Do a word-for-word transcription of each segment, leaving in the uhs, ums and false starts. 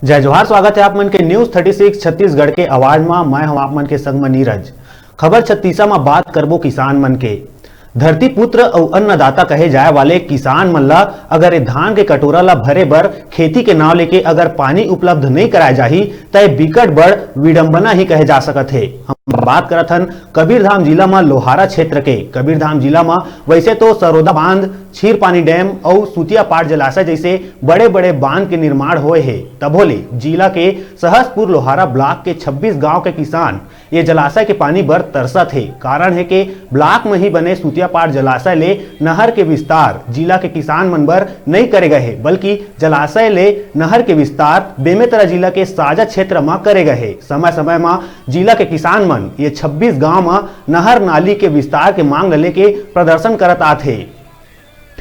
जय जोहार, स्वागत है आप मन के न्यूज़ थर्टी सिक्स छत्तीसगढ़ के आवाज मा। मैं हूं आप मन के संग म नीरज। खबर छत्तीसा मा बात करबो किसान मन के। धरती पुत्र अउ अन्नदाता कहे जाए वाले किसान मन ला अगर ए धान के कटोरा ला भरे बर खेती के नाव लेके अगर पानी उपलब्ध नइ कराए जाही, त ए बिकट बड़ विडंबना ही कहे जा सकत हे। हम बात करत हन कबीरधाम जिला म लोहारा क्षेत्र के। कबीरधाम जिला म वैसे तो सरोदा बांध, छीरपानी डैम अउ सुतियापाट जलाशय जैसे बड़े-बड़े बांध के निर्माण होए हे, तभो ले जिला के सहसपुर लोहारा ब्लॉक के छब्बीस गांव के किसान ये जलाशय के पानी बर तरसत हे। कारण हे के ब्लॉक म ही बने सुतियापाट जलाशय ले नहर के विस्तार जिला के किसान मन बर नइ करे गए हे, बल्कि जलाशय ले नहर के विस्तार बेमेतरा जिला के साजा क्षेत्र म करे गए हे। समय-समय म जिला के किसान मन ये छब्बीस गांव म नहर नाली के विस्तार के मांग ल लेके प्रदर्शन करत आत हे।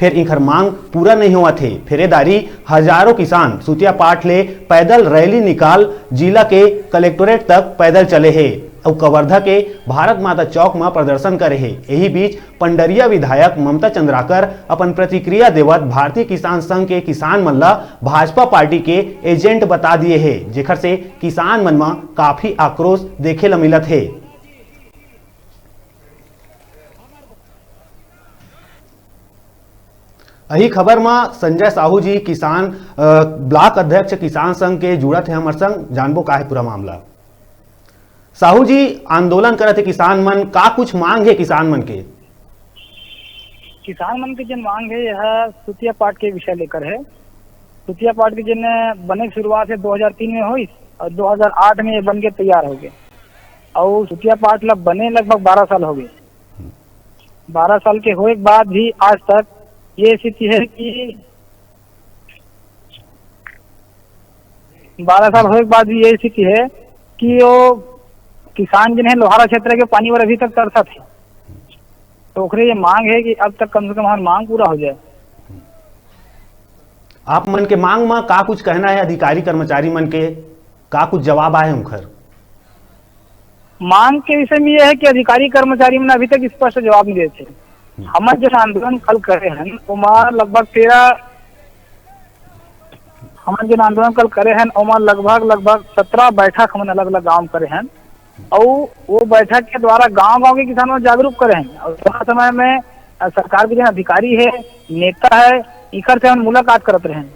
फेर इखर मांग पूरा नइ होवत हे। फेर ए दारी हजारों किसान सुतियापाट ले पैदल रैली निकाल जिला के कलेक्टोरेट तक पैदल चले हे अउ कवर्धा के भारत माता चौक म प्रदर्शन करे हे। यही बीच पंडरिया विधायक ममता चंद्राकर अपन प्रतिक्रिया देवत भारतीय किसान संघ के किसान मन ल भाजपा पार्टी के एजेंट बता दिए हे, जेखर से किसान मन म काफी आक्रोश देखे ल मिलत हे। अही खबर म संजय साहू जी किसान, अ, ब्लॉक अध्यक्ष किसान संघ के जुड़त हे हमर संग, जानबो का हे पूरा मामला। साहू जी, आंदोलन करत हे किसान मन, का कुछ मांग हे किसान मन के? किसान मन के जेन मांग हे, यह सुतिया पाट के विषय लेकर हे। सुतिया पाट के जेन बने के शुरुआत हे दो हज़ार तीन में होइस और दो हज़ार आठ में ये बन के तैयार हो गए। और सुतिया पाट ला बने लगभग बारह साल हो गए। बारह साल के होए के बाद भी आज तक ये स्थिति है कि बारह साल होए के बाद भी ये स्थिति है कि वो किसान जिन्हें लोहारा क्षेत्र के पानी बर अभी तक तरसत है। तो ओकरे ये मांग है कि अब तक कम से कम हमारी मांग पूरा हो जाए। आप मन के मांग म का कुछ कहना है अधिकारी कर्मचारी मन के, का कुछ जवाब आए उनकर? मांग के विषय में यह है कि अधिकारी कर्मचारी मन अभी तक स्पष्ट जवाब नहीं देते। हम्म। हमन जो आंदोलन कल करे हैं, ओमा लगभग तेरह, हमन जो आंदोलन कल करे हैं, ओमा लगभग, लगभग सत्रह बैठक हमन अलग-अलग गांव करे हैं। अउ वो बैठक के द्वारा गांव-गांव के किसान मन जागरूक करे हैं। और थोड़ा समय में, अ, सरकार के जो अधिकारी है, नेता है, इकर से हम मुलाकात करत रहे हैं।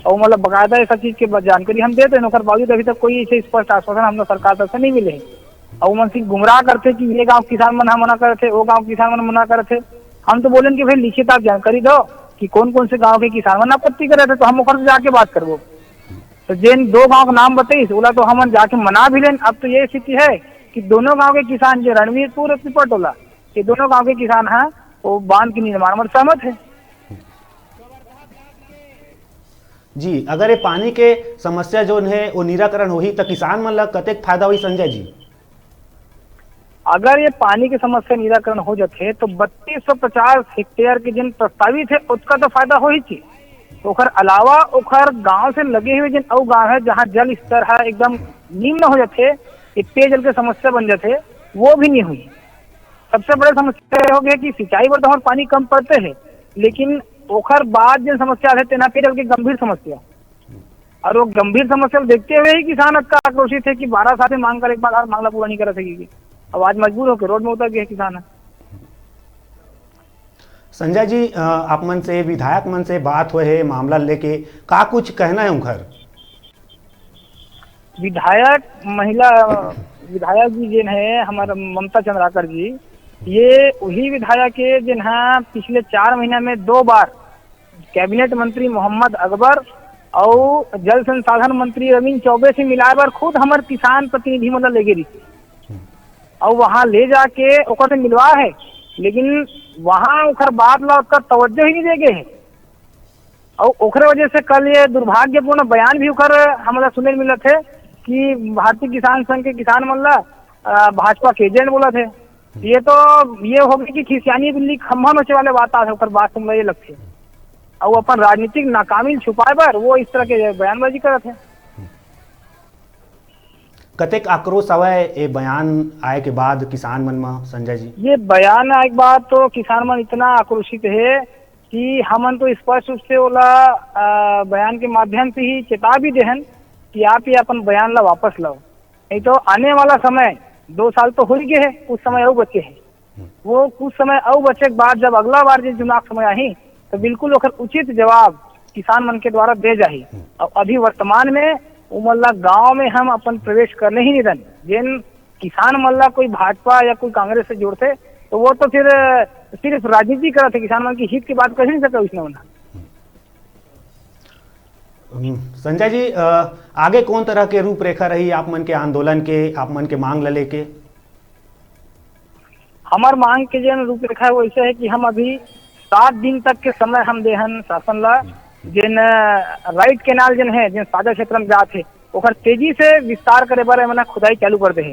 अउ मतलब बाकायदा ये सब चीज के ब-, जानकारी हम देते हैं, ओकर बावजूद अभी तक कोई ऐसे स्पष्ट आश्वासन हमला सरकार तरफ से नहीं मिले है। अउ मन सिर्फ गुमराह करते कि ये गांव किसान मन ह मना करते, वो गांव किसान मन मना करते। हम तो बोलेन कि भाई लिखित आप जानकारी दो कि कौन कौन से गांव के किसान मन आपत्ति करे थे, तो हम ओकर से जाके बात करबो। तो जेन दो गांव का नाम बताइस, ओला तो हमन जाके मना भी लेन। अब तो ये स्थिति है कि दोनों गांव के किसान, जो रणवीरपुर और पिपरटोला, ये दोनों गांव के किसान ह वो बांध के निर्माण में सहमत है। जी, अगर ये पानी के समस्या जोन हे, वो निराकरण होही, त किसान मन ला कतेक फायदा होही, संजय जी? अगर ये पानी के समस्या निराकरण हो जाथे, तो बत्तीस सौ पचास हेक्टेयर के जिन प्रस्तावित है, उसका तो फायदा हो ही थी। ओकर अलावा ओकर गांव से लगे हुए जिन अउ गांव है, जहां जल स्तर है एकदम निम्न हो जाथे, ये पेयजल के समस्या बन जाथे, वो भी नहीं हुई। सबसे बड़े समस्या ये हो गया कि सिंचाई बर तो हमारे पानी कम पड़ते हैं, लेकिन ओकर बाद जिन समस्या है, तेना पेयजल के गंभीर समस्या। और वो गंभीर समस्या को देखते हुए ही किसान अतका आक्रोशित है कि बारह साल से मांग कर एक बार और मांगला पूरा नहीं करा सकेगी। अब आज मजबूर होकर रोड में उतर गए किसान है। संजय जी, अ, आप मन से, विधायक मन से बात हुए है मामला लेके, का कुछ कहना है उनकर? विधायक महिला विधायक जी जिन है हमारे ममता चंद्राकर जी, ये वही विधायक है जिन्हा पिछले चार महीना में दो बार कैबिनेट मंत्री मोहम्मद अकबर और जल संसाधन मंत्री रविंद्र चौबे से मिलाए बर खुद हमारे किसान प्रतिनिधि मतलब लेगे रही। और वहां ले जाके ओकर से मिलवा है, लेकिन वहां ओकर बात ला ओकर तवज्जो ही नहीं देगे है। और ओकरे वजह से कल ये दुर्भाग्यपूर्ण बयान भी ओकर हमला सुने मिलत है कि भारतीय किसान संघ के किसान मन ला, अ, भाजपा के एजेंट बोलत है। ये तो ये हो गई कि खिसियानी बिल्ली खम्भा नोचे वाले बात आथे, ओकर बात सुन ये लगथे। और अपन राजनीतिक नाकामी छुपाए बर वो इस तरह के बयानबाजी करत है। कतेक आक्रोश हवय ए बयान आए के बाद किसान मन म, संजय जी? ये बयान आए के बाद तो किसान मन इतना आक्रोशित हे कि हमन तो स्पष्ट रूप से ओला, अ, बयान के माध्यम से ही चेता भी देहन कि आप ये अपन बयान ला वापस लाओ, नहीं तो आने वाला समय, दो साल तो हो ही गए है, कुछ समय और बचे है। वो कुछ समय और बचे के बाद जब अगला बार जिन चुनाव समय आही, तो बिल्कुल ओकर उचित जवाब किसान मन के द्वारा दे जाही। और अभी वर्तमान में उमन ला गांव में हम अपन प्रवेश करने ही नहीं दन। जिन किसान मन ला कोई भाजपा या कोई कांग्रेस से जोड़ते, तो वो तो फिर सिर्फ राजनीति करत है, किसान मन के हित की बात कर ही नहीं सकता उसने उन्हें। हम्म, संजय जी, अ, आगे कौन तरह के रूपरेखा रही आप मन के आंदोलन के, आप मन के मांग ला लेके? हमार मांग के जो रूपरेखा है वो ऐसे है कि हम अभी सात दिन तक के समय हम देहन शासन ला। जिन राइट कैनाल जिन है, जिन साझा क्षेत्र में जात है, ओकर तेजी से विस्तार करे बर मैंने खुदाई चालू कर दे है।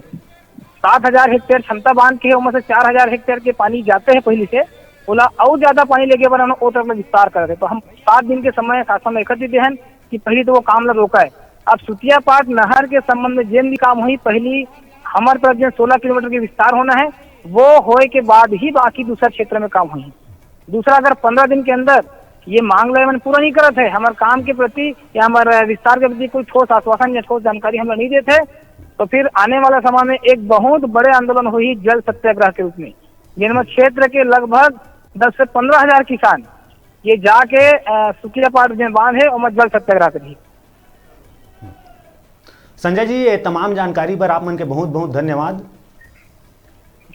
सात हजार हेक्टेयर क्षमता बांध के है, ओमा से चार हजार हेक्टेयर के पानी जाते है पहली से, ओला और ज्यादा पानी लेके बर हमन ओ तरफ में विस्तार कर दे। तो हम सात दिन के समय शासन में एकत्रित देहन कि पहली तो वो काम ला रोका है। अब सुतियापाट नहर के संबंध में जेन भी काम हुई, पहली हमारे तरफ जो सोलह किलोमीटर के विस्तार होना है, वो होए के बाद ही बाकी दूसरा क्षेत्र में काम हुई। दूसरा, अगर पन्द्रह दिन के अंदर ये मांग ला मन पूरा नहीं करत है, हमारे काम के प्रति या हमारे विस्तार के प्रति कोई ठोस आश्वासन या ठोस जानकारी हम नहीं देते, तो फिर आने वाला समय में एक बहुत बड़े आंदोलन हुई जल सत्याग्रह के रूप में, जिनमें क्षेत्र के लगभग दस से पन्द्रह हजार किसान ये जाके सुतियापाट जो बांध है, ओमा जल सत्याग्रह करी। संजय जी, ये तमाम जानकारी बर आप मन के बहुत बहुत धन्यवाद।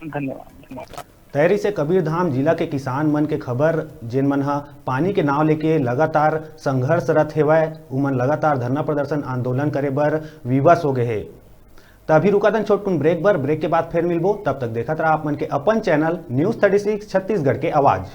धन्यवाद। तैयारी से कबीरधाम जिला के किसान मन के खबर, जेन मन ह पानी के नाव लेके लगातार संघर्षरत हेवय, उमन लगातार धरना प्रदर्शन आंदोलन करे बर विवश हो गए हे। त अभी रुकादन छोटकुन ब्रेक बर, ब्रेक के बाद फिर मिलबो। तब तक देखत रहा आप मन के अपन channel news thirty six Chhattisgarh के आवाज।